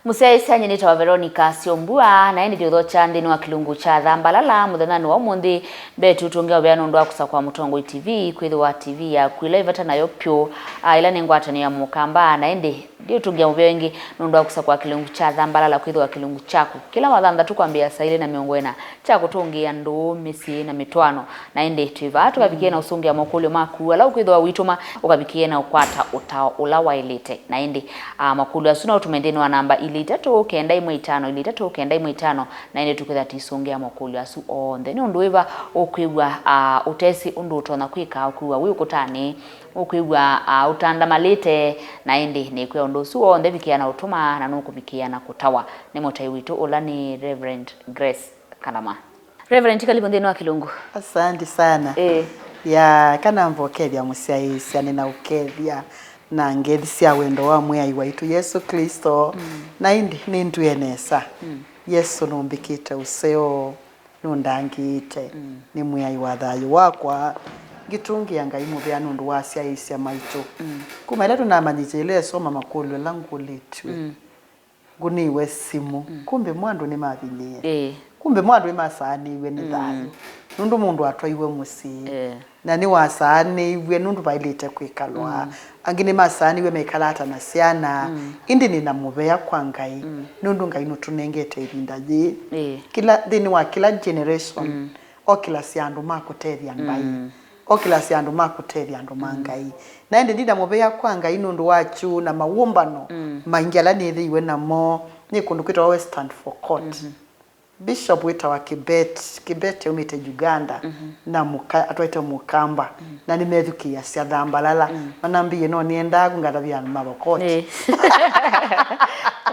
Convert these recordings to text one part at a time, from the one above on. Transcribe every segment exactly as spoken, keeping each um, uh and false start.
Mũsyaĩĩsya nyie nĩtawa Veronica Syombua, na ĩndĩ twĩthokya nthĩnĩ wa kĩlungu kya Thambalala mũthenyanĩ wa ũmũnthĩ. Mbee tu tũngĩa ũvea nũndũ wa kũsakũa Mũtongoi T V, kwĩthĩwa T V yaku ĩla ĩvata nayo pyũ, a, ĩla nĩ ngwatanĩo ya Mũkamba, na ĩndĩ ndiũtũngĩa mũvea ĩngĩ nũndũ wa kũsakũa kĩlungu kya Thambalala, kwĩthĩwa kĩlungu kyaku kĩla wa thanthatũ kwambĩĩa saa ilĩ na mĩongo ĩna kya kũtũngĩa ndũũ, mĩsyĩ, na mĩtwaano. Na ĩndĩ twĩ vaa tũkavikĩe na ũsũngĩa makũlyo maku ala ũkwĩthĩwa ũitũma, ũkavikĩe na ũkwata ũtao ũla waĩlĩte. Na ĩndĩ, a, makũlyo asu no ũtũme nthĩnĩ wa namba ilĩ itatũ kenda ĩmwe itano, ilĩ itatũ kenda ĩmwe itano, na ĩndĩ tũkwĩthĩwa tũisũngĩa makũlyo asu onthe. Nĩ ũndũ wĩva ũkwĩw'a, a, ũtesĩ ũndũ ũtonya kwĩka, ũkwĩw'a wĩ ũkũtanĩ, ũkwĩw'a, a, ũtandamalĩte, na ĩndĩ nĩkwĩa ũndũ ũsu w'onthe vikĩa na ũtũma, na nũkũvikĩa na kũtawa nĩ mũtai witũ ũla nĩ Reverend Grace Kalama. Reverend, karibu nthĩnĩ wa kĩlungu. Asante sana. Eh. Ya, kana mvokethya mũsyaĩĩsya, nĩnaũkethya na ngethi sya wendo wa Mwĩai waitũ Yesũ Klĩsto. Mm. Na ĩndĩ nĩndwĩe nesa. Mm. Yesũ nũmbĩkĩte ũseo, nũndangĩĩte. Mm. Nĩ Mwĩai wa thayũ wakwa. Ngĩtũngĩa Ngai mũvea nũndũ wa asyaĩĩsya maitũ. Mm. Kuma ĩla tũnamanyĩte ĩla esoma makũlyo ala ngũlĩtw'e. Mm. Ngũnĩiwe simũ. Mm. Kumbe mo andũ nĩmavinyĩĩe. Ĩĩ. Kumbe mo andũ nĩmasaanĩiw'e nĩ, mm, thayũ. Nũndũ mũndũ atwaiwe mũsyĩ. Ĩĩ. Na nĩwasaanĩiw'e nũndũ vaĩlĩte kwĩkalwa. Mm. Angĩ nĩmasaanĩiw'e mekala ata na syana. Mm. Ĩndĩ nĩ na mũvea kwa Ngai. Mm. Nũndũ Ngai nũtũnengete ĩvinda yĩĩ. Ĩĩ. Kĩla, nthĩnĩ wa kĩla generation, mm, okĩlasya andũ ma kũtethya Ngai. Mm. Okĩlasya andũ ma kũtethya andũ ma, mm, Ngai. Na ĩndĩ ndina mũvea kwa Ngai nũndũ wa kyũũ na mawũmbano, mm, maingĩ ala nĩthĩiwe namo nĩ kũndũ kwĩtawa Western Fort Court. Mhm. Bishop wĩtawa Kibet, Kibet aumĩte Uganda, mhm, na mũka-, atwaĩte Mũkamba, mhm, na nĩmethukĩĩasya Thambalala. Mm. Manambĩie no nĩendaa kũngatavya andũ ma Pokot. Ĩĩ.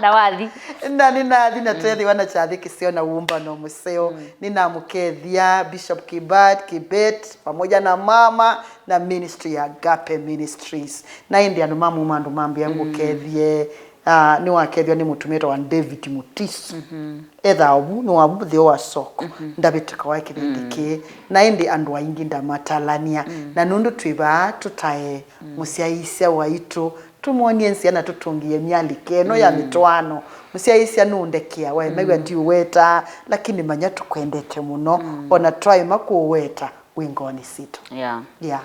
Na wathi. Na nĩnathi na, mm, twethĩwa na kyathĩ kĩseo na wũmbano mũseo. Mm. Nĩnamũkethya Bishop Kibat, Kibet, pamoja na mama na ministry ya Agape Ministries. Na ĩndĩ andũ ma muma andũ mambĩa, mm, ngũkethye, ah, nĩwakethwa nĩ mũtumĩa wĩtawa David Mutiso. Mhm. Ethaa ũvu, nĩ wa vu mũtheo wa soko. Mhm. Ndavĩtĩkawa kĩvĩndĩ, mm, kĩĩ. Na ĩndĩ andũ aingĩ ndamatalany'a. Mm. Na nũndũ twĩ vaa tũtae, mm, mũsyaĩĩsya waitũ, tũmwonie nzĩa na tũtũngĩe myalĩko ĩno ya, mm, mĩtwaano. Mũsyaĩĩsya nũndekea, waĩmaiwa, mm, ndiũweta, lakini manya tũkwendete mũno. Mm. Ona twaĩma kũweta, wĩ ngoonĩ sitũ. Yeah. Yeah.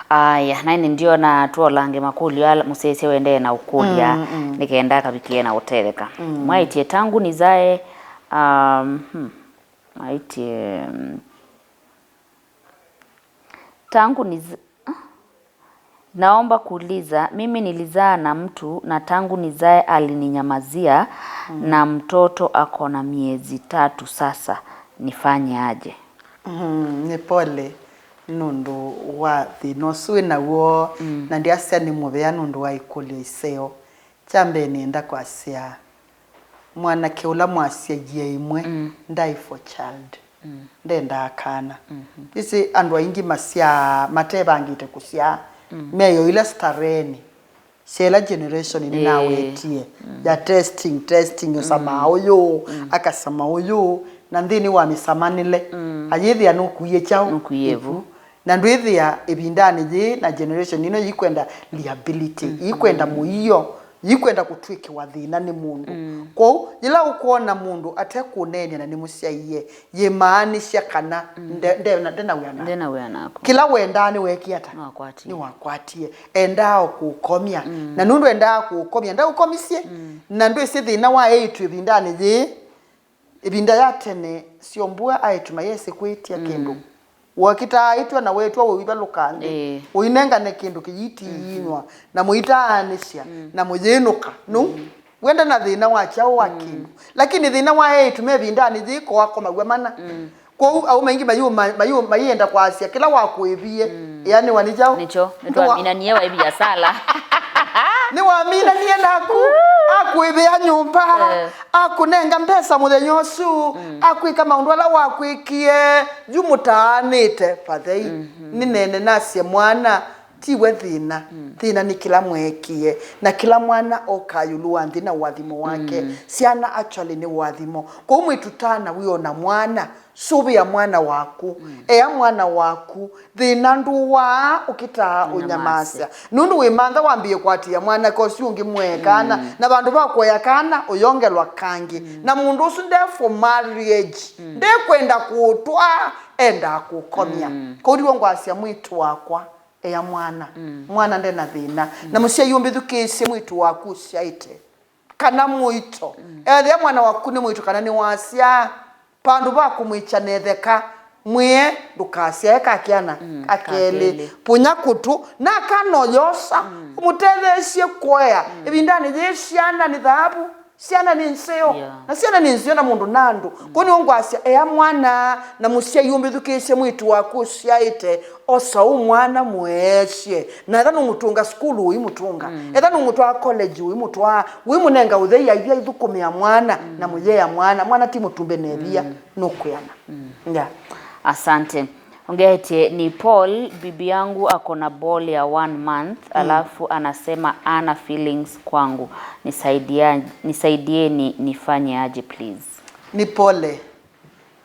Aya, na ĩndĩ ndiona twolange makũlyo ala mũsyaĩĩsya ũendee na ũkũlya, mm, mm, nĩ kenda akavikĩe na ũtetheka. Mm. Mwaĩtye, tangu nizae, um, hmm, mwaĩtye, mm, tangu niz-, naomba kuuliza, mimi nilizaa na mtu na tangu nizae alininyamazia, mm, na mtoto ako na miezi tatu sasa, nifanye aje? Mm, nĩ pole nũndũ wa thĩna ũsu wĩ naw'o, mm, na ndyasya nĩ mũvea nũndũ wa ĩkũlyo ĩseo. Kya mbee nĩenda kwasya, mwanake ũla mwasyaie ĩmwe, mm, ndaĩ for child. Mm. Ndendaa kana. Mhm. Ĩsĩ andũ aingĩ masyaa matevangĩte kũsyaa. Mm. Meyo ila stareni sya ĩla generation, ĩĩ, nĩnawetie, mm, ya testing, testing, ũsamaa, mm, ũyũ, mm, akasama ũyũ, na nthĩnĩ wa mĩsamanĩle, mm, ayĩthĩa nũkuie kyaũ? Nũkuie ĩvu. Ĩvu. Na ndwĩthĩa ĩvindanĩ yĩĩ na generation ĩno yikwenda liability, mm, yikwenda, mm, mũio, yikwenda kũtw'ĩkĩwa thĩna nĩ mũndũ. Mm. Kwoou, yĩla ũkwona mũndũ atekũneenea na nĩmũsyaie, yĩmaanĩsya kana, mm, nde-, nde-, nde na wĩa naku. Nde na wĩa naku. Kĩla wendaa nĩweekie ata? Nĩwakwatie. Nĩwakwatie. Endaa o kũũkomya. Mm. Na nũndũ endaa kũũkomya, ndaũkomisye. Mm. Na ndwĩsĩ thĩna wa eĩtu ĩvindanĩ yĩĩ. Ĩvinda ya tene, Syombua aĩtu mayesĩ kwĩtya, mm, kĩndũ. Wokĩtaa aĩtw'a na weetw'a ũivalũka nthĩ, ĩĩ, ũinengane kĩndũ kĩyitiinwa, mhm, na mũitaanĩsya, mm, na mũyĩnũka. Nũu, mm, wenda na thĩna wa kyaũ wa, mm, kĩndũ. Lakini thĩna wa eĩtu me ĩvindanĩ yĩĩ ko akomaw'a mana. Mm. Kwoou aũme aingĩ mayũ-, ma-, mayũ-, mayĩenda kwasya kĩla wakũĩvie, mm, ĩanĩwa nĩ kyaũ? Nĩkyo, nĩwa-, nĩtwaminanie waĩvia sala. Nĩwaminanie naku, akũĩvĩa nyũmba, eh, akũnenga mbesa mũthenya ũsu, mm, akwĩka maũndũ ala wakwĩkie, yu mũtaanĩte vathei. Mhm. Nĩneene nasye mwana, Tiwe thĩna. Thĩna nĩ kĩla mweekie, na kĩla mwana okaa ĩũlũ wa nthĩ na ũathimo wake. Syana actually nĩ ũathimo. Kwoou mwĩĩtu tana wĩona mwana, sũvĩa mwana waku. Ea mwana waku, thĩna ndũwaa ũkĩtaa ũnyamasya. Nũndũ wĩmantha wambĩĩe kũatĩĩa mwanake ũsu ũngĩ mũee kana, na vandũ va kũea kana ũyongelwa kangĩ. Na mũndũ ũsu nde for marriage, ndekwenda kũũtwaa, endaa kũkomya. Kwoou nĩw'o ngwasya mwĩĩtu wakwa, ea mwana. Mwana nde na thĩna. Na mũsyai ũmbĩthukĩĩsye mwĩĩtu waku ũsyaĩte, kana mũito. Ethĩa mwana waku nĩ mwĩĩtu kana nĩ wasya, vandũ va kũmwĩkya na ĩtheka, mwĩe ndũkasyae ka kĩana ka kelĩ. Punya kũtũ, na kana ũyosa, ũmũtetheesye kũea. Ĩvindanĩ yĩĩ syana nĩ thaavu. Syana nĩ nzeo. Na syana nĩ nzeo na mũndũ na andũ. Kwoou nĩw'o ngwasya, ea mwana, na mũsyai ũmbĩthukĩĩsye mwĩĩtu waku ũsyaĩte, osa ũ mwana mũeesye. Na etha nũmũtũnga sukulu, ũimũtũnga. Etha nũmũtwaa college, ũimũtwaa. Ũimũnenga ũthei aithya ithũkũmĩa mwana, na mũyea mwana. Mwana ti mũtumbe na ĩvia, nũkwĩana. Yeah. Asante. Ongeetie ni Paul, bibi yangu ako na ball ya one month, alafu anasema ana feelings kwangu. Nisaidia, nisaidieni nifanye aje please? Nĩ pole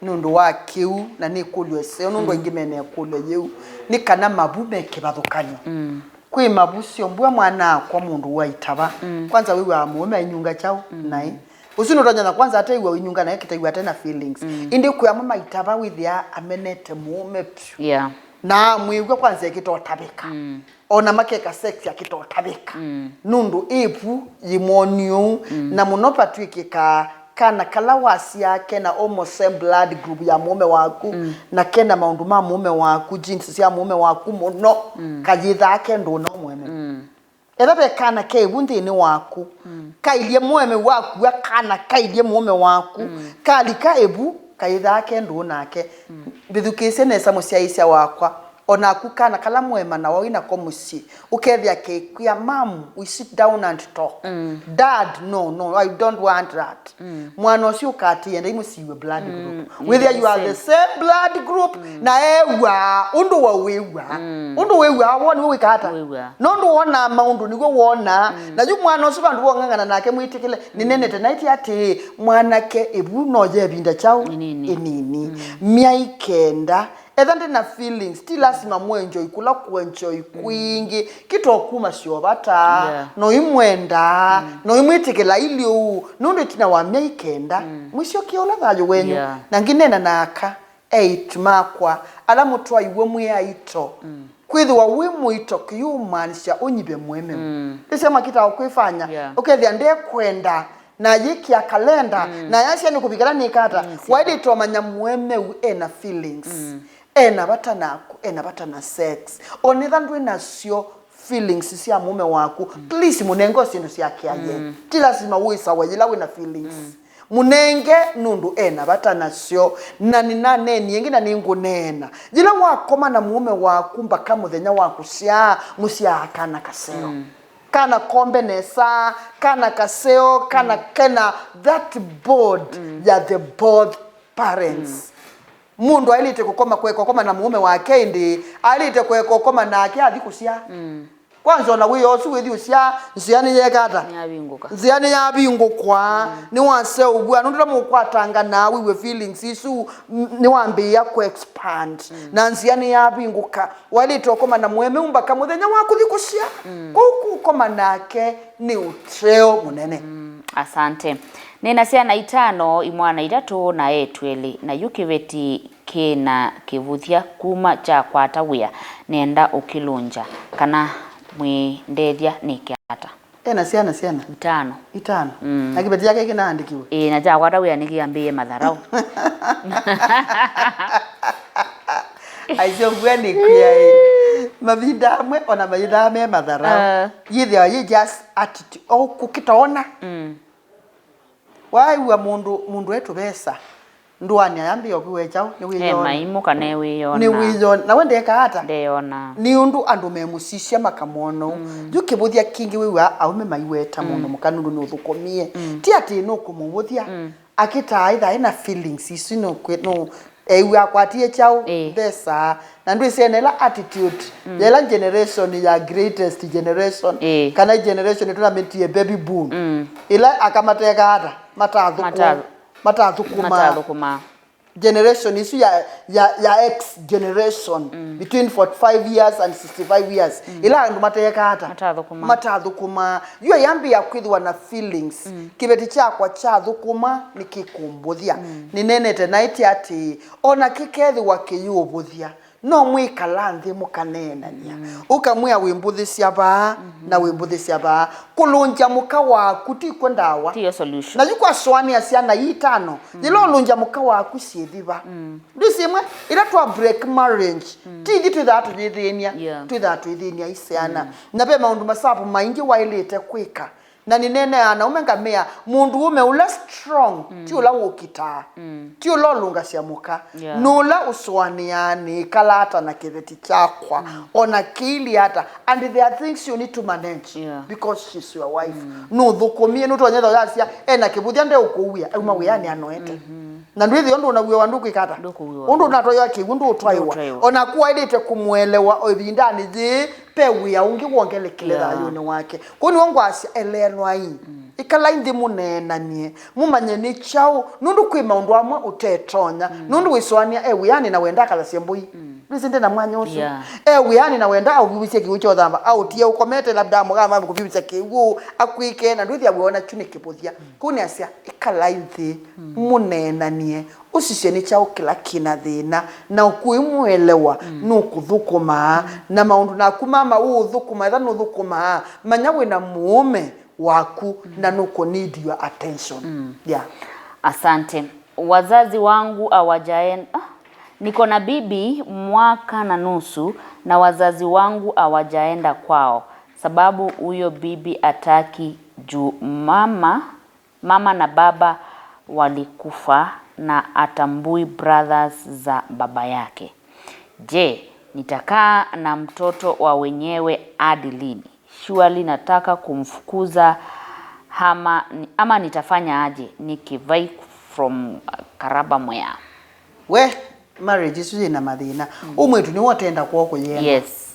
nũndũ wa kĩu, na nĩ ĩkũlyo ĩseo nũndũ aingĩ mena ĩkũlyo yĩu, nĩ kana mavu me kĩvathũkany'o. Kwĩ mavu syombwa mwana akwa mũndũ waitava. Kwanza wĩw'aa mũũme ainyunga kyaũ naĩ? Ũsu nũtonya na kwanza atew'a ũinyunga naĩ kĩtew'a ate na feelings. Ĩndĩ kwĩ amwe maitava wĩthĩaa amenete mũũme vyũ. Yeah. Na amwĩw'a kwanza ĩkĩtotavĩka. Ona makeka sex akĩtotavĩka. Nũndũ ĩvu yĩmwoni ũu. Na mũno vatw'ĩkĩkaa kana kala wasyaa kena almost same blood group ya mũũme waku, na kena maũndũ ma mũũme waku, genes sya mũũme waku mũno, kayĩthaa ke ndũũ na ũmũemeu. Etha ve kana ke ĩvu nthĩnĩ waku, kailye mũemeu waku, a kana kailye mũũme waku, kalika ĩvu, kayĩthaa ke ndũũ nake. Mbĩthukĩĩsye nesa mũsyaĩĩsya wakwa. O naku kana kala mũemanawa wĩ nako mũsyĩ, ũkethĩa kekwĩa, "Mom, we sit down and talk. Dad, no, no, I don't want that." Mwana ũsu ũkatĩĩa ndaimũsiiwe blood group. Wĩthĩa you are the same blood group, na ew'aa ũndũ wa wĩw'aa. Ũndũ wĩw'aa woo nĩw'o wĩkaa ata? Wĩw'aa. Nũndũ wonaa maũndũ nĩw'o wonaa. Na yu mwana ũsu vandũ wong'ang'ana nake mwĩtĩkĩle, nĩnenete naĩtye atĩĩ, mwanake ĩvu no ye ĩvinda kyaũ? Ĩnini. Ĩnini. Myai kenda. Etha ndĩ na feelings, ti lasima mũenjoy kũla kũenjoy kwingĩ, kĩtokuma syovata, yeah, no imwendaa, no imwĩtĩkĩla iliu, nũndũ ĩtina wa myei kenda, mwĩsyokie ũla thayũ wenyu, yeah, na ngĩneena na aka, eĩtu makwa, ala mũtwaiwe mwĩ aito. Kwĩthĩwa wĩ mũito kĩyũmaanisya ũnyive mũemeu. Nĩsya makĩtaa ũkwĩfanya, yeah, ũkethĩa ndekwenda, na yĩkĩa kalenda, na yasya nĩ kũvikala nĩkata. Waĩlĩte ũmanya mũemeu ena feelings. Ena vata naku, ena vata na sex. Onetha ndwĩ nasyo feelings sya mũũme waku, please mũnenge o syĩndũ syake aye. Ti lasima wĩsawe yĩla wĩna feelings. Mũnenge nũndũ ena vata nasyo. Na nĩnaneenie ĩngĩ na nĩngũneena. Yĩla wakoma na mũũme waku mbaka mũthenya wa kũsyaa, mũsyaa kana kaseo. Kana kombe nesa, kana kaseo, kana kena that bond ya the both parents. Mũndũ aĩlĩte kũkoma, kũeka ũkoma na mũũme wake, ĩndĩ aĩlĩte kũeka ũkoma nake athi kũsyaa. Kwanza ona wĩa ũsu wĩthi ũsyaa, nzĩa nĩyeka ata? Nĩyavingũka. Nzĩa nĩyavingũkwa, nĩwaseũvw'a, nũndũ ũla mũkwatangana wĩw'e feelings isu, n-, nĩwambĩĩa kũ expand, na nzĩa nĩyavingũka. Waĩlĩte ũkoma na mũemeu mbaka mũthenya wa kũthi kũsyaa. Kũu kũkoma nake nĩ ũteo mũnene. Asante. Nĩna syana itano, imwana itatũ na eĩtu elĩ, na yu kĩveti kĩ na kĩvũthya kuma kyakwata wĩa, nĩenda ũkĩlũngya, kana mwĩndethya nĩke ata? Ena syana, syana? Itano. Itano? Mm. Na kĩveti kyake kĩnaandĩkiwe? Ĩĩ, na kyakwata wĩa nĩkĩambĩĩe matharaũ. Aisye ũvua nĩkwĩa ĩ. Mavinda amwe ona maithaa me matharaũ. Ah. Yĩthĩawa yĩ just attitude. O kũkĩtaona. Mm. Waĩw'a mũndũ, mũndũ e tũvesa, ndũanĩ ayambĩĩa ũkĩwekyaũ, nĩwĩyona. E maimũ kana ewĩyona. Nĩwĩyona. Na we ndekaa ata? Ndeyona. Nĩ ũndũ andũ memũsisya makamwona ũu. Yu kĩvũthya kĩngĩ wĩw'aa aũme maiweta mũndũ mũka nũndũ nũthũkũmie. Ti atĩ nũkũmũvũthya. Akĩtaa ĩtha ena feelings isu nũkwĩ-, nũ-, Eĩw'a akwatie kyaũ? Ĩĩ. Mbesa. Na ndwĩsĩ ena ĩla attitude ya ĩla generation ya greatest generation, ĩĩ, kana generation ĩtũnamĩtie baby boom, ĩla aka mateka ata? Matathũkũ-, matathũkũma. Matathũkũma. Generation isu ya, ya, ya X generation, between forty-five years and sixty-five years, ĩla andũ mateka ata? Matathũkũma. Matathũkũma. Yu ayambĩĩa kwĩthĩwa na feelings. Kĩveti kyakwa kyathũkũma nĩkĩkũmbũthya. Nĩnenete naĩtye atĩĩ, o na kĩkethĩwa kĩyĩũvũthya, no mwĩkala nthĩ mũkaneenany'a. Ũkamwĩa, wĩmbũthĩsya vaa, na wĩmbũthĩsya vaa. Kũlũngya mũka waku tikw'o ndawa. Tiyo solution. Na yu kwasũanĩa syana ii itano, yĩla ũlũngya mũka waku syĩthi va? Ndwĩsĩ ĩmwe, ĩla twa break marriage, ti ithyĩ twĩthaa tũyĩthĩny'a, yeah, twĩthaa twĩthĩny'a i syana. Na ve maũndũ masavu maingĩ waĩlĩte kwĩka. Na nĩneeneaa na ũme ngamea, mũndũũme ũla strong ti ũla wũkitaa, ti ũla ũlũngasya mũka, yeah, nĩ ũla ũsũanĩaa nĩĩkala ata na kĩveti kyakwa, o na kĩilyĩ ata, and there are things you need to manage, yeah, because she's your wife. Nũthũkũmie, nũtonyetha yasya ena kĩvũthya ndeũkũw'a, auma wĩanĩ anoete. Na ndwĩthĩa ũndũ ũnaw'ĩwa ndũkwĩka ata? Ndũkũw'ĩwa. Ũndũ ũnatwaĩwa kĩw'ũ ndũũtwaĩwa. Ndũũtwaĩwa. O naku waĩlĩte kũmũelewa o ĩvindanĩ yĩĩ, ve wĩa ũngĩ wongelekile, yeah, thayũnĩ wake. Kwoou nĩw'o ngwasya, eleanwai. Ĩkalai nthĩ mũneenanie, mũmanye nĩ kyaũ, nũndũ kwĩ maũndũ amwe ũtetonya, nũndũ wĩsũanĩa e wĩanĩ na wenda akathasye mbũi. Ndwĩsĩ ndĩ na mwanya ũsu. Yeah. E wĩanĩ na wenda aũvyũvĩsye kĩw'ũ kya ũthamba, aũtie ũkomete, labda amũgama kũvyũvĩsya kĩw'ũ, akwĩke, na ndwĩthĩa wĩona kyu nĩ kĩvũthya. Kwoou nĩasya, ĩkalai nthĩ, mũneenanie, ũsisye nĩ kyaũ kĩla kĩna thĩna, na ũkũĩmũelewa nũkũthũkũmaa, na maũndũ naku mama ũũthũkũma, etha nũthũkũmaa, manya wĩna mũũme waku na nũkũ need your attention. Yeah. Asante. Wazazi wangu hawajaenda, ah, niko na bibi mwaka na nusu na wazazi wangu hawajaenda kwao sababu huyo bibi hataki juu mama Mama na baba walikufa na hatambui brothers za baba yake. Je, nitakaa na mtoto wa wenyewe hadi lini? Surely nataka kumfukuza ama, ama nitafanya aje? Nikki Vai from, uh, Karaba Mwea. We, marriage ĩsu yĩna mathĩna. Ũ mwĩĩtu nĩwe ũtenda kwoo kũyenda. Yes.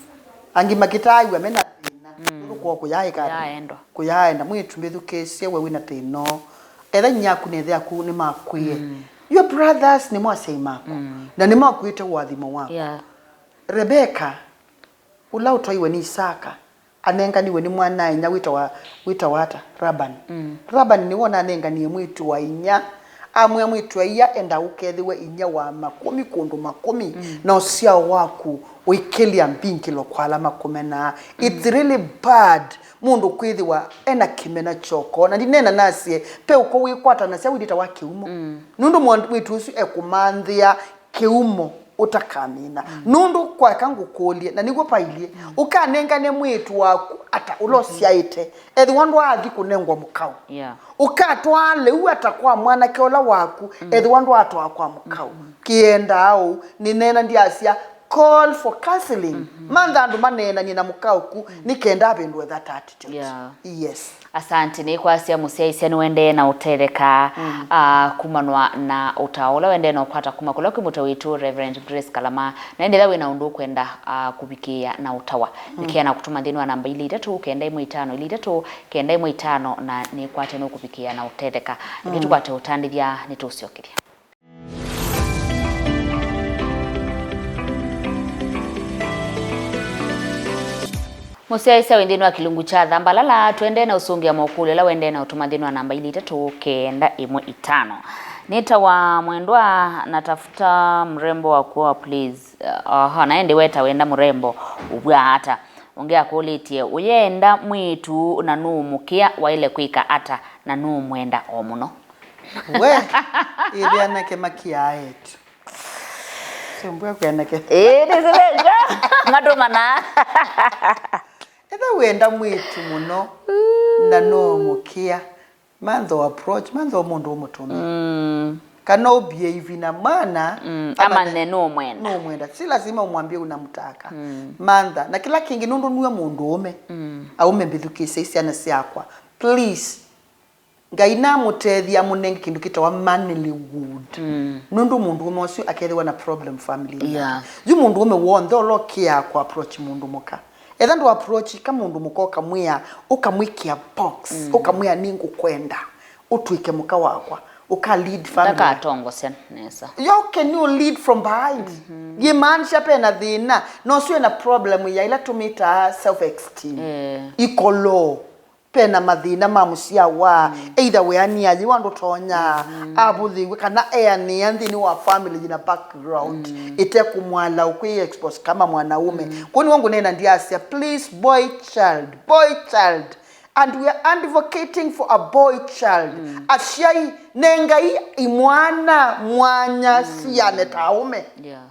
Angĩ makĩtaaĩw'a mena thĩna. Nũndũ kwoo kũyaaĩka ata? Kũyaaendwa. Kũyaaenda. Mwĩĩtu mbĩthukĩĩsye, we wĩna thĩna ũũ. Etha inyia aku na ĩthe aku nĩmakw'ĩe. Your brothers nĩmo asyai maku. Na nĩmakw'ĩte ũathimo waku. Yeah. Rebecca, ũla ũtwaiwe nĩ Isaka, anenganiwe nĩ mwana-a-inyia wĩtawa, wĩtawa ata? Laban. Laban nĩwe ũnanenganie mwĩĩtu wa inyia, amwĩa mwĩĩtu wa ia enda ũkethĩwe inyia wa makũmi kũndũ makũmi, na ũsyao waku ũikĩlya mbingĩlo kwa ala makũmenaa. It's really bad mũndũ kwĩthĩwa ena kĩmena kyoko. Na ndineena nasye, ve ũko wĩkwatanasya wĩlĩta wa kĩumo. Nũndũ mwĩĩtu ũsu ekũmanthĩa kĩumo ũtakamina. Nũndũ kwaeka ngũkũlye, na nĩw'o vailyĩ, ũkanengane mwĩĩtu waku ata ũla ũsyaĩte, ethĩwa ndwaathi kũnengwa mũkaũ? Yeah. Ũkatwaa lĩu ata kwa mwanake ũla waku, ethĩwa ndwaatwaa kwa mũkaũ? Kĩendaa ũu, nĩneena ndyasya, call for counseling. Mantha andũ maneenanie na mũkaũku, nĩ kenda avĩndũe that attitude. Yeah. Yes. Asante, nĩkwasya mũsyaĩĩsya nĩwendee na ũtetheka, ah, kumanwa na ũtao ũla wendee na ũkwata kuma kũla kwĩ mũtwe witũ, Reverend Grace Kalama. Na ĩndĩ ethĩwa wĩ na ũndũ ũkwenda, ah, kũvikĩĩa na ũtawa, nĩkĩa na kũtũma nthĩnĩ wa namba ilĩ itatũ kenda ĩmwe itano ilĩ itatũ kenda ĩmwe itano, na nĩkwate nũkũvikĩĩa na ũtetheka. Nĩkĩ tũkwate ũtandĩthya, nĩtũũsyokethya. Mũsyaĩĩsya wĩ nthĩnĩ wa kĩlungu kya Thambalala, tũendee na ũsũngĩa mokũlyo ala wendee na ũtũma nthĩnĩ wa namba ilĩ itatũ kenda ĩmwe itano. Nĩtawa Mwendwa, natafuta mrembo wa kuoa, please. Oho, na ĩndĩ weta wenda mrembo ũvw'a ata? Ũngĩ akũlĩtye, ũyenda mwĩĩtu na nũũmũkĩa, waĩle kwĩka ata na nũũmwenda o mũno? We, ĩthĩ anake makiaa eĩtu. Sio mbwa kwa anake. Ĩĩ, nĩsĩlenga. Matũmana. Etha wenda mwĩĩtu mũno na nũũmũkĩa, mantha ũ approach, mantha ũ mũndũ ũmũtũmĩa. Mm. Kana ũ behave na mwana, mm, amanye nũũmwenda. Nũũmwenda. Si lazima umwambie unamtaka. Mm. Mantha. Na kĩla kĩngĩ, nũndũ nue mũndũũme. Mm. Aũme mbĩthukĩĩsye syana syakwa. Please. Ngai namũtethya amũnenge kĩndũ kĩtawa manlywood. Mm. Nũndũ mũndũũme ũsu akethĩwa na problem family. Yeah. Yu mũndũũme w'onthe ũla ũkĩaa kũ approach mũndũ mũka. Etha ndũ approach ka mũndũ mũka ũkamwĩa, ũkamwĩkĩa box, mm, ũkamwĩa nĩngũkwenda, ũtw'ĩke mũka wakwa, ũka lead family. Ndakatongosya nesa. How can you lead from behind? Mm-hmm. Yĩmaanisha pena thĩna, na ũsu ena problem ya ila tũmĩtaa self esteem. Eh. Ikolo. Pena mathĩna ma mũsyawa, mm, either weanĩa yĩwa ndũtonya, mm, avũthĩw'e, kana eanĩa nthĩnĩ wa family yĩna background, mm, ĩtekũmwala ũkwĩ expose kama mwanaume. Mm. Kwoou nĩw'o ngũneena ndyasya, please, boy child, boy child, and we are advocating for a boy child. Mm. Asyai, nengai imwana mwanya, mm, siane ta aũme. Yeah.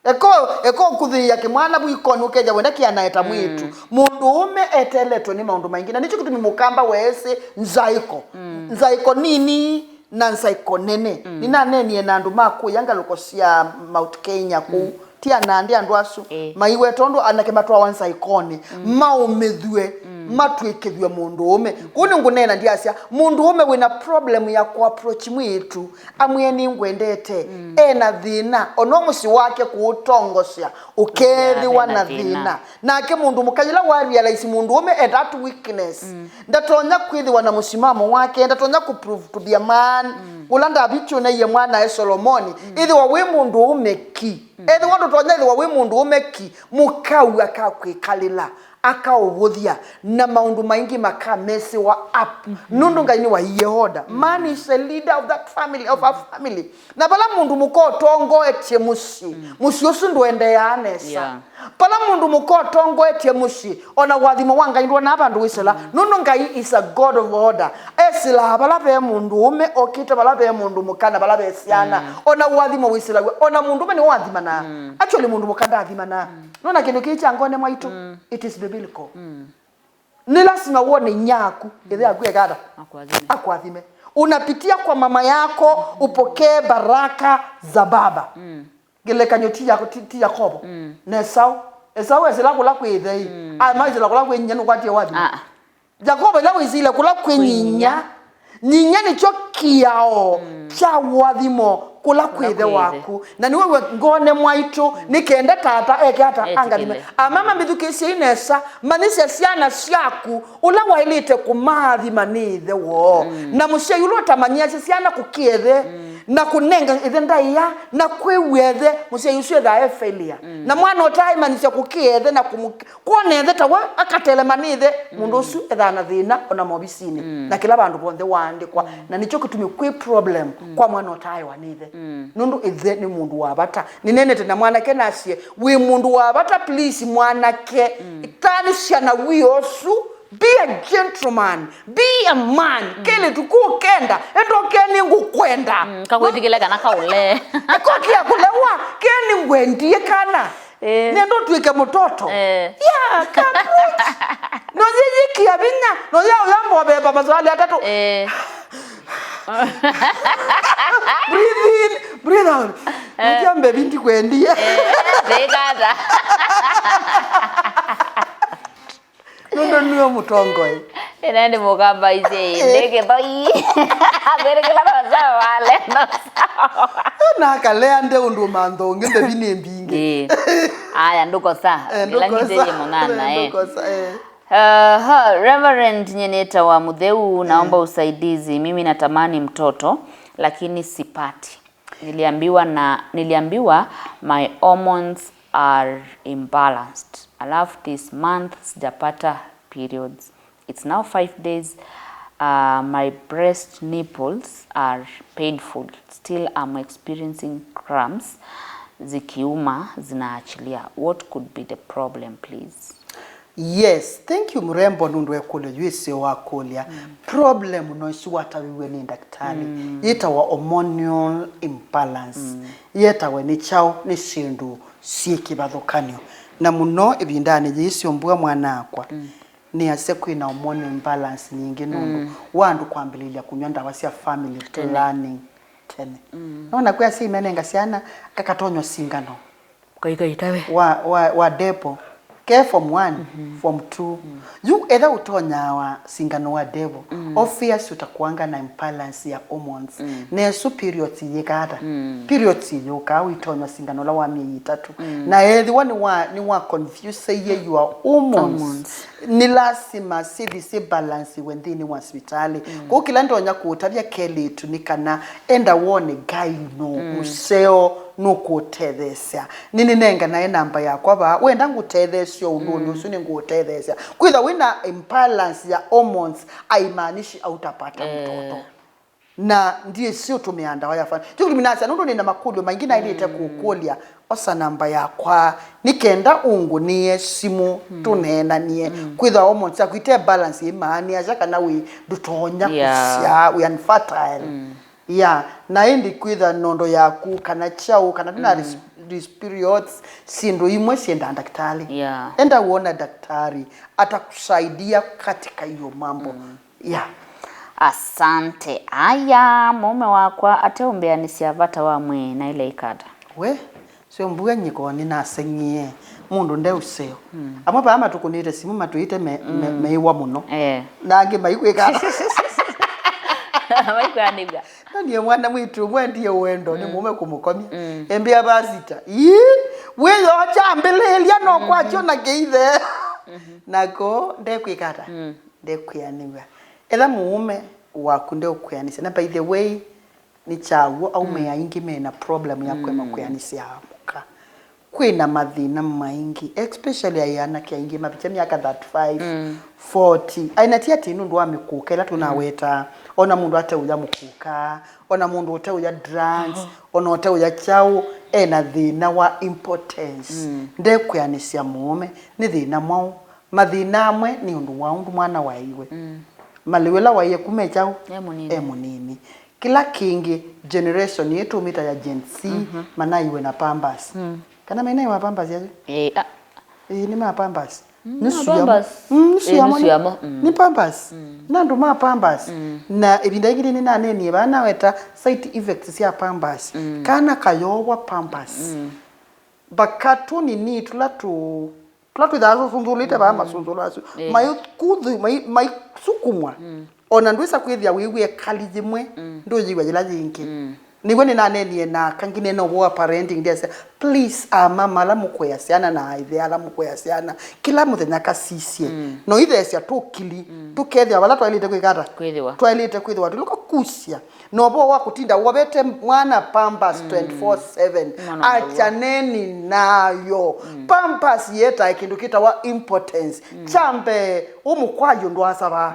Eko, eko kũthĩĩa kĩmwana vu ikoni ũkethĩa wenda kĩanae ta mwĩĩtu. Mm. Mũndũũme eteletwe nĩ maũndũ maingĩ, na nĩkyo kĩtumi mũkamba weesĩ nzaĩko. Mm. Nzaĩko nini na nzaĩko nene. Mm. Nĩnaneenie na andũ ma kũya ngalũko sya Mount Kenya kũu. Mm. Ti anandĩ andũ asu. Eh. Maiwe tondũ anake matwawa nzaĩkonĩ. Mm. Maũmĩthw'e, mm, matw'ĩkĩthw'e mũndũũme. Kũu nĩngũneena ndyasya, mũndũũme wĩna problem ya kũapproach mwĩĩtu, amwĩe nĩngwendete, mm, ena thĩna, ona mũsyĩ wake kũũtongosya, ũkeethĩwa na thĩna. Nake mũndũ mũka yĩla wa realize mũndũũme e that weakness, mm, ndatonya kwĩthĩwa na mũsimamo wake, ndatonya kũ prove to be a man, mm, ũla Ndaviti ũnaie mwanae Solomoni, mm, ĩthĩwa wĩ mũndũũme ki. Mm. Ethĩwa ndũtonya ĩthĩwa wĩ mũndũũme ki, mũkau akakwĩkalĩla, akaũvũthya, na maũndũ maingĩ makamesĩwa up. Mhm. Nũndũ Ngai nĩwaiie order. Mhm. Man is the leader of that family, of a family. Na vala mũndũ mũka ũtongoetye mũsyĩ, mm, mũsyĩ ũsu ndũendeeaa nesa. Yeah. Vala mũndũ mũka ũtongoetye mũsyĩ, ona ũathimo wa Ngai ndwonaa vandũ wĩsĩla. Mm. Nũndũ Ngai is a God of order. Esĩlaa vala ve mũndũũme, okĩte vala ve mũndũ mũka, na vala ve syana. Mm. Ona ũathimo wĩsĩlaw'a, ona mũndũũme nĩwe ũathimanaa. Mm. Actually, mũndũ mũka ndathimanaa. Mm. Nona kĩndũ kĩĩ kya ngone mwaitũ? Mm. It is biblical. Mm. Nĩ lasima wone inyia yaku, ĩthe yaku ekata. Akũathime. Akũathime. Unapitia kwa mama yako, upokee baraka za baba. Mm. Ngelekany'o ti Yako-, ti, ti Yakobo. Mm. Na Esau. Esau esĩla kũla kwĩ ĩthe. Mm. Ama esĩla kũla kwĩ nyinya nũkwatie wathimo. Ah. Yakobo ĩla wĩsĩle kũla kwĩ nyinya, nyinya nĩkyo kĩao, mm, kya ũathimo kũla kwĩ ĩthe waku. Na nĩwe we ngone mwaitũ, mm, nĩ kenda tata eke ata angathime. Amama, mbĩthukĩĩsyei nesa, manyĩsya syana syaku ũla waĩlĩte kũmaathima nĩ ĩthe woo. Mm. Na mũsyai ũla ũtamanyĩasya syana kũkĩa ĩthe, mm, na kũnenga ĩthe ndaĩa, na kwĩw'a ĩthe, mũsyai ũsu ethaa e failure. Mm. Na mwana ũtaaĩmanyĩsya kũkĩa ĩthe na kũmũ-, kwona ĩthe ta we akatelema nĩ ĩthe, mũndũ, mm, ũsu ethaa na thĩna ona movisinĩ, mm, na kĩla vandũ vonthe waandĩkwa. Mm. Na nĩkyo kĩtumi kwĩ problem, mm, kwa mwana ũtaaĩwa nĩ ĩthe. Mm. Nũndũ ĩthe nĩ mũndũ wa vata. Nĩneenete na mwanake nasye, wĩ mũndũ wa vata, please, mwanake, mm, ĩtanĩsya na wia ũsu, be a gentleman, be a man. Mm. Kelĩtu kũkenda, enda ũkeni ngũkwenda. Mm, kakwĩtĩkĩle kana kaũle. Ĩkokia kũlewa, keni ngwendie kana. Eh. Nenda ũtw'ĩke mũtoto. Eh. Yeah, ka approach. Noyĩyĩkĩa vinya, noya ũya mboveva maswali atatũ. Eh. Breathe in, breathe out. Eh. Noya mbevi ndikwendie. Eh, ndĩkata. Nũndũ nĩwe mũtongoi. Ĩna nĩ mũkamba isyai, eh, ndĩ kĩthoi. Akwĩrĩkĩla no sawa, wale no sawa. Na akalea nde ũndũ mantho ũngĩ, mbevi nĩ mbingĩ. Ĩĩ. Aya, ndũkosa. Eh, ĩla ndũkosa. Ngitĩie mũnana, eh, eh. Ndũkosa, eh. Aha, Reverend, nyie nĩtawa Mũtheu, naomba, eh, usaidizi. Mimi natamani mtoto, lakini sipati. Niliambiwa na, niliambiwa my hormones are imbalanced. Alafu this month sijapata periods. It's now five days. Uh, my breast nipples are painful. Still, I'm experiencing cramps. Zikiuma, zinaachilia. What could be the problem, please? Yes, thank you, mrembo, nũndũ wa ĩkũlyo yu ĩseo wakũlya. Mm. Problem no ĩsu wataviw'e nĩ ndakĩtalĩ. Mm. Yĩtawa hormonal imbalance. Mm. Yĩtawe nĩ kyaũ? Nĩ syĩndũ syĩ kĩvathũkany'o. Na mũno ĩvindanĩ yĩĩ syombua mwana-akwa. Mm. Nĩasya kwĩna hormonal imbalance nyingĩ nũndũ, mm, wa andũ kwambĩlĩlya kũnyw'a ndawa sya family planning tene. Mm. Nona kwĩ asyai menenga syana kakatonywa singano. Kaikai tawe. Wa, wa, wa depo. Ke form one, form two. Yu etha ũtonyawa singano wa devil, obvious utakuanga na imbalance ya hormones. Nesu periods iyĩkata. Periods iyũkaa wĩtonywa singano ũla wa myei ĩtatũ. Na ethĩwa nĩ wa, nĩ wa confuse your hormones. Hormones. Nĩ lasima sithi si balance we nthĩnĩ wa sivitalĩ. Kũu kĩla ndonya kũũtavya kelĩtu nĩ kana enda wone gyno mũseo nũkũũtetheesya. Nĩnĩnenganae namba yakwa vaa, wenda ngũtetheesye ũndũnĩ ũsu nĩngũũtetheesya. Kwĩtha wĩna imbalance ya hormones, haimaanishi hautapata mtoto. Na ndiĩsĩ ũtũmĩaa ndawa ya fulani. Kyu kĩtumi nasya nũndũ nĩna makũlyo maingĩ naĩlĩte kũkũlya, osa namba yakwa nĩ kenda ũngũnĩe simũ tũneenanie. Kwĩtha hormones syaku ite balance ĩmaanĩasya kana wĩ ndũtonya kũsyaa, wĩ unfertile. Yeah, na ĩndĩ kwĩtha nondo yaku kana kyaũ kana ndũna ris- ris- periods, syĩndũ imwe syenda ndakĩtalĩ. Yeah. Enda uona daktari atakusaidia katika hiyo mambo. Yeah. Asante. Aya, mũũme wakwa ateũmbĩanĩsya vata wa mwĩĩ naĩle ĩkata. We, sio mbua nyiko nĩnaseng'ie. Mũndũ nde ũseo. Amwe vaa matũkũnĩte simũ matwĩte me, me, meĩwa mũno. Eh. Na angĩ maikwĩka ata? Maikwanĩw'a. Na niĩ mwana mwĩtu ũmwe ndie wendo nĩ mũũme kũmũkomya. Embĩa vasita. Ii, wĩyoo kyambĩlĩĩlya no kwakyo na kĩithe. Nako ndekwĩka ata? Ndekwĩanĩw'a. Etha mũũme waku ndeũkwĩanĩsya. Na by the way, nĩ kyaw'o, aume aingĩ mena problem ya kũema kwĩanĩsya mũka. Kwĩna mathĩna maingĩ, especially aĩ anake aingĩ mavikya myaka thirty-five, forty. Aĩ na ti atĩ nũndũ wa mĩkũka ĩla tũnawetaa, ona mũndũ ateũya mũkũka, ona mũndũ ũteũya drugs, ona ũteũya kyaũ, ena thĩna wa impotence. Ndekwĩanĩsya mũũme, nĩ thĩna mwaũ? Mathĩna amwe nĩ ũndũ wa ũndũ mwana waĩwe. Malĩu ĩla waĩe kuma e kyaũ? E mũnini. E mũnini. Kĩla kĩngĩ, generation ĩĩ tũmĩta ya Gen Z, manaiwe na Pampers. Kana mainaiwa Pampers asu? Eh, ah. Ĩĩ, nĩ ma Pampers. Mm, nusu yamo. Pampers. Mm, nusu yamo nĩ Pampers. Na andũ ma Pampers. Na ĩvinda ĩngĩ nĩnanenie vaa naweta side effects sya Pampers. Kana kayowa Pampers. Vaka tũnini tũla tũ tũla twĩthaa tũsunzũlĩte vaa masunzũlo asu, maikuthu, mai- maisukumwa. Ona ndwĩsa kwĩthĩa wĩw'e ĩkali yĩmwe, ndũyĩw'a yĩla yĩngĩ. Nĩw'o nĩnanenie na kangĩ nena ũvoo wa parenting, ndĩasya, please, amama ala mũkũea syana na aĩthe ala mũkũea syana, kĩla mũthenya kasisye. No itheesya tũkili, tũkethĩa vala twaĩlĩte kwĩka ata? Kwĩthĩwa. Twaĩlĩte kwĩthĩwa tũlũka kusya. Na ũvoo wa kũtinda wovete mwana Pampers twenty-four seven, mwana ũnaw'a. Achaneni nayo. Pampers yĩetae kĩndũ kĩtawa impotence. Kya mbee, ũmũkwayũ ndwasavaa.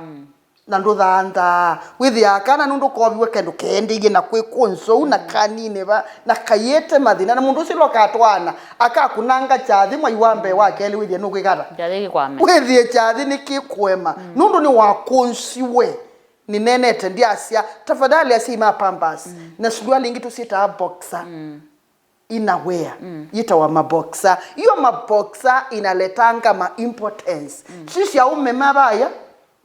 Na ndũthanthaa. Wĩthĩaa kana nũndũ koviwe kĩndũ kĩendĩie na kwĩ kũnsou na kanini va, na kaiĩte mathĩna. Na mũndũ ũsu ĩla ũkatwaana, akakunanga kyathĩ mwai wa mbee wa kelĩ wĩthĩe nũkwĩka ata? Kyathĩ kĩkwame. Wĩthĩe kyathĩ nĩkĩkũema. Nũndũ nĩwakũnsiwe. Ninenete, ndyasya, tafadhali asyai ma Pampers, na suruali ingĩ tũsyĩtaa boxer, inner wear, yĩtawa maboxer. Iyo maboxer inaletanga ma impotence. Sisya aume mavaya,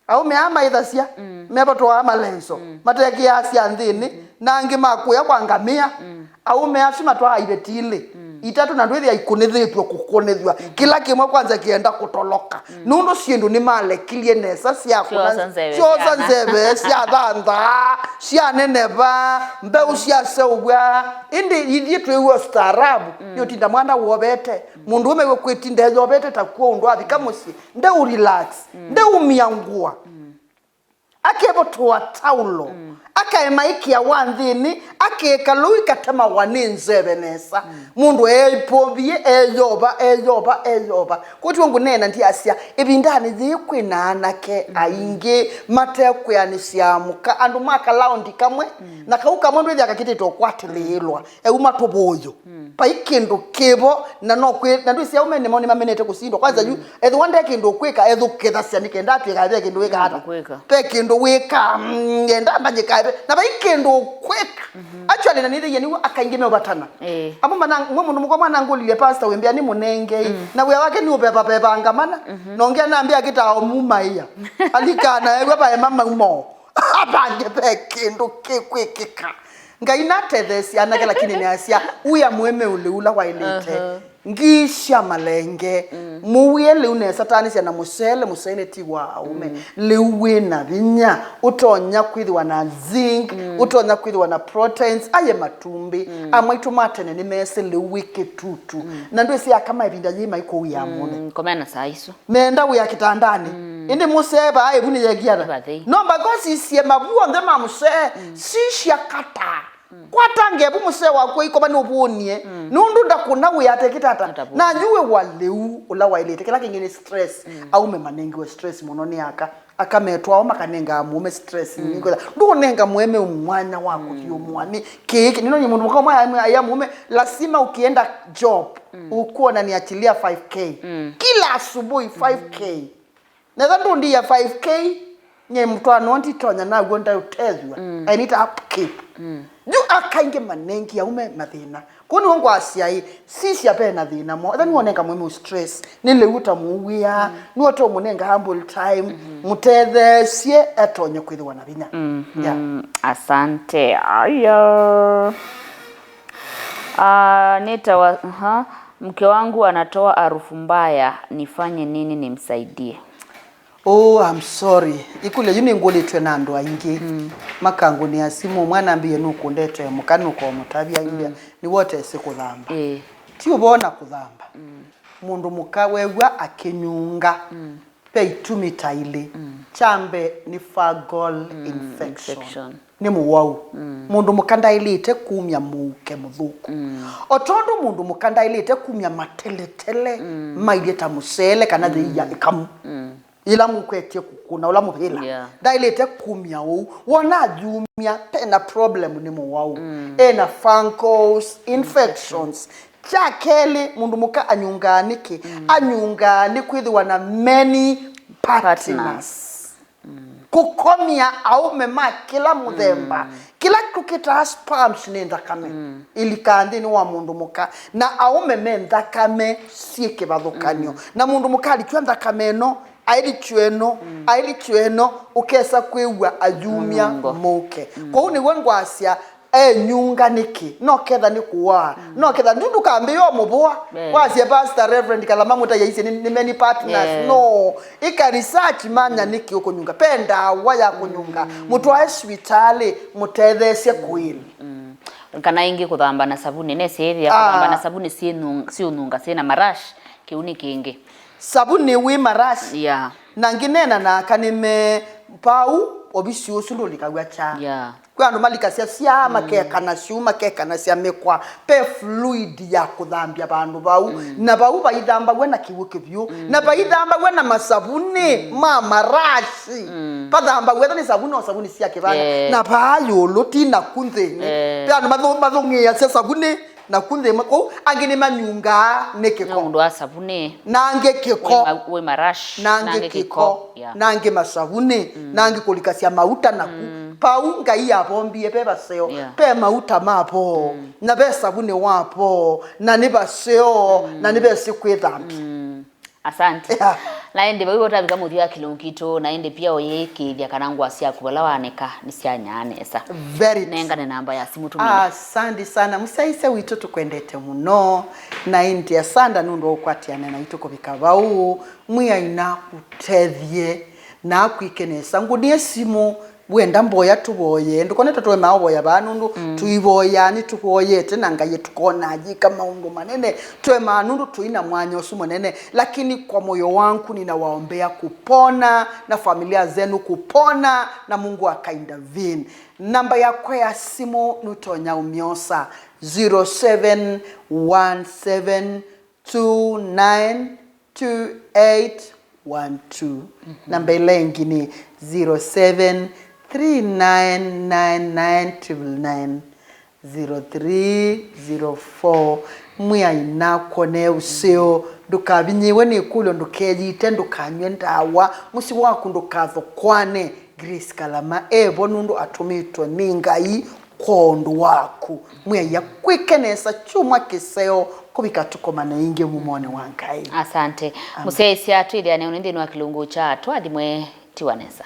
aume aa maĩthasya, mevatũaa malenso, matekĩaa sya nthĩnĩ, na angĩ makũya kwa ngamĩa. Aume asu matwaa iveti ilĩ, itatũ, na ndwĩthĩa ikũnĩthĩtw'e kũkũnĩthw'a. Kĩla kĩmwe kwanza kĩenda kũtoloka. Nũndũ syĩndũ nĩmalekilye nesa sya kũna- Syosa nzeve syosa syana. Nzeve, syathanthaa, syaneneva, mbeũ syaseũvw'a. Ĩndĩ ithyĩ twĩw'a ũstaarabu, nĩũtinda mwana wovete. Mũndũũme wĩ kwĩtinda eyovete takw'o ũndũ avika mũsyĩ. Ndeũrelax, ndeũmia ngũa. Akevotũa taulo, akaemaĩkĩa wa nthĩnĩ, akeka lũu ikatemawa nĩ nzeve nesa. Mũndũ eĩpũvie, eyova, eyova, eyova. Kwoou ngũneena ndyasya, ĩvindanĩ yĩĩ kwĩna anake aingĩ matekwĩanĩsya mũka, andũ ma kalaũndi kamwe, na kau kamwe ndwĩthĩa kakĩtĩte ũkwatĩlĩĩlwa. Euma tũvũyũ. Vai kĩndũ kĩvo, na no kwĩ, na ndwĩsĩ aume nĩmo nĩmamenete kũsindwa. Kwanza yu, ethĩwa nde kĩndũ ũkwĩka, ethũkĩthasya nĩ kenda atwĩka ve kĩndũ wĩka ata? Ũkwĩka. Ve kĩndũ wĩka, mm, ngenda manyĩkae ve. Na vai kĩndũ ũkwĩka. Actually, na nĩthĩie nĩw'o aka aingĩ meũvatana. Ĩĩ. Amwe mana, mwe mũndũ mũka mwana ngũlilye pastor wĩmbĩa nĩ mũnengei. Na wĩa wake nĩ ũvevavevanga mana. Na ũngĩ anambĩa kĩtaa ũmumaĩa. Alikana ew'a vaema maumao. Avange ve kĩndũ kĩkwĩkĩka. Ngai natetheesya anake, lakini nĩasya, uya mũĩme ũlĩ ũla waĩlĩte. Ngii sya malenge. Mm. Mũwie lĩu nesa, tanĩsya na mũsele, mũsele ti wa aũme. Mm. Lĩu wĩ na vinya, ũtonya kwĩthĩwa na zinc, mm, ũtonya kwĩthĩwa na proteins, aye matumbĩ. Mm. Amwe aitũ ma tene nĩmeesĩ lĩu wĩ kĩtutu. Mm. Na ndwĩsĩ aka ma ĩvinda yĩĩ maikũwĩa mũno. Mm, komea na saa isu. Meenda wĩa kĩtandanĩ. Mm. Ĩndĩ mũsee vaa ĩvu nĩyekiata. Ĩvathei. No mbaka ũsisye mavu onthe ma mũsee, mm, sisya kata. Mm. Kwata ngevu mũsee waku aikoma nũvũnie. Mm. Nũndũ ndakũna wĩa ate kĩtata. Atavũnie. Na yu wĩ wa lĩu ũla waĩlĩte. Kĩla kĩngĩ nĩ stress. Mm. Aume manengiwe stress mũno nĩ aka. Aka metwao makanengaa mũũme stress. Mm. Nĩkwĩtha ndũũnenga mũũme mwanya wa, mm, kũthiũmũa nĩ kĩĩ kĩ. Nĩnonye mũndũ mũka ũmwe aĩa mũũme, lazima ukienda job, mm, ukuwa unaniachilia five K. Mm. Kila asubuhi five K. Mm. Netha ndũndia five K, nye mũtwaano nditonya naw'o ndaũtethw'a. Mm. I need upkeep. Mm. Yu akaingĩ manengi aume mathĩna. Kũu nĩw'o ngwasya ĩ, sisya ve na thĩna mo. Etha nĩwonenga mũĩmũ stress, nĩ lĩu ta mũwĩa, mm, nĩwota ũmũnenga humble time, mm-hmm, mũtetheesye etonye kwĩthĩwa na vinya. Mm-hmm. Yeah. Asante. Aya. Ah, nĩtawa, aha. Mke wangu anatoa harufu mbaya, nifanye nini nimsaidie? Oh, I'm sorry. Ĩkũlyo yĩu nĩngũlĩtw'e na andũ aingĩ. Mm. Makangũnĩa simũ, mwana ambĩie nũkũndetee mũka nũkomũtavya imbĩa, mm, nĩwotesĩ kũthamba. Ĩĩ. Ti ũvoo na kũthamba. Mm. Mũndũ mũka wew'a akĩnyunga, mm, ve itumi ta ilĩ. Mm. Kya mbee nĩ fungal, mm, infection. Infection. Nĩ mũwau. Mm. Mũndũ mũka ndaĩlĩte kumya mũuke mũthũku. Mm. O tondũ mũndũ mũka ndaĩlĩte kumya mateletele, mm, mailyĩ ta mũsele kana, mm, thĩia ĩkamu. Mm. Yĩla mũkwetye kũkũna ũla mũvĩla. Yeah. Ndaĩlĩte kumya ũu. Wona ayumya, pena problem nĩ mũwau. Mm. Ena fungals, infections. Kya kelĩ, mũndũ mũka anyungaa nĩkĩ? Mm. Anyungaa nĩ kwĩthĩwa na many partners. Partners. Mm. Kũkomya aũme ma kĩla mũthemba. Mm. Kĩla tũkĩtaa sperms nĩ nthakame. Mm. Ĩlikaa nthĩnĩ wa mũndũ mũka. Na aũme me nthakame syĩ kĩvathũkany'o. Mm. Na mũndũ mũka alikw'a nthakame ĩno, aĩlikw'a ĩno, mm, aĩlikw'a ĩno, ũkesa kwĩw'a ayumya mũnungo. Mũke. Mm. Kwoou nĩw'o ngwasya, enyunga nĩkĩ? No ketha nĩ kũaa. Mm. No ketha ndu ndũkambĩĩa ũmũvũa. Eh. Wasye, "Pastor, Reverend Kalama mũtaiaisye nĩ, nĩ many partners." Eh. No. Ĩka research, manya, mm, nĩkĩ ũkũnyunga. Pe ndawa ya kũnyunga. Mm. Mũtwae sivitalĩ, mũtetheesye, mm, kwĩl. Mm. Kana ĩngĩ kũthamba na savunĩ. Nesĩĩthĩa, ah, kũthamba na savunĩ syĩnung-, syĩũnunga syĩna marash, kĩu nĩ kĩngĩ. Savunĩ wĩ marash. Yeah. Na ngĩneena na aka nĩme pau, ovisi ũsu ndũlikaw'a kyaa. Yeah. Kwĩ andũ malikasya syaa, mm, makekana syũũ, makekanasya mĩkwa. Pe fluid ya kũthambya vandũ vau. Mm. Na vau vaithambaw'a na kĩw'ũ kĩvyũ. Mm. Na vaithambaw'a na masavunĩ, mm, ma marashi. Mm. Vathambaw'a etha nĩ savunĩ o savunĩ sya kĩvanda. Eh. Na vaa yũlũ ti naku nthĩnĩ. Eh. Pe andũ mathũ-, mathũng'ĩĩasya savunĩ. Naku nthĩ ĩmwe kũu, angĩ nĩmanyungaa nĩ kĩko. Nĩ ũndũ wa savunĩ. Na angĩ kĩko. Wĩ ma-, wĩ marash. Na angĩ kĩko. Yeah. Na angĩ masavunĩ. Mm. Na angĩ kũlikasya mauta naku. Mm. Pau Ngai yavombie ve vaseo. Yeah. Ve mauta ma vo. Mm. Na ve savunĩ wa vo. Na nĩ vaseo. Mm. Na nĩvesĩ kwĩthambya. Mm. Asante. Yeah. Na ĩndĩ vau ũtavika mũthya wa kĩlungu kitũ, na ĩndĩ pia ũyĩkĩĩthya kana ngũa syaku vala wanĩka nĩsyanyaa nesa. Very true. Nengane namba ya simũ tũmĩne. Asante sana. Mũsyaĩĩsya witũ tũkwendete mũno. Na ĩndĩ asanda nũndũ wa ũkwatĩana naitũ kũvika vau. Mwĩai na ũtethye na akwĩke nesa. Ngũnie simũ. Wenda mboya tũvoye. Ndũkone ta tũemaa ũvoya vaa nũndũ, mm, tũivoyaa, nĩtũvoyete na Ngai tũkonaa yĩka maũndũ manene. Tũemaa nũndũ tũi na mwanya ũsu mũnene. Lakini kwa moyo wangu ninawaombea kupona na familia zenu kupona na Mungu akaintervene. Namba yakwa ya simũ nũtonya ũmyosa, zero seven one seven two nine two eight one two. Mhm. Namba ĩla ĩngĩ nĩ zero seven three nine nine nine triple nine zero three zero four. Mwĩai nakũnee ũseo, ndũkavinyĩĩwe nĩ ĩkũlyo, ndũkeyĩte, ndũkanyw'e ndawa, mũsyĩ waku ndũkathokwane. Grace Kalama e vo nũndũ atũmĩtwe nĩ Ngai kwa ũndũ waku. Mwĩai akwĩke nesa kyumwa kĩseo kũvika tũkomane ĩngĩ mumonĩ wa Ngai. Asante. Amen. Mũsyaĩĩsya twĩthĩane ũnĩ nthĩnĩ wa kĩlungu kya Twathimwe Tiwa Nesa.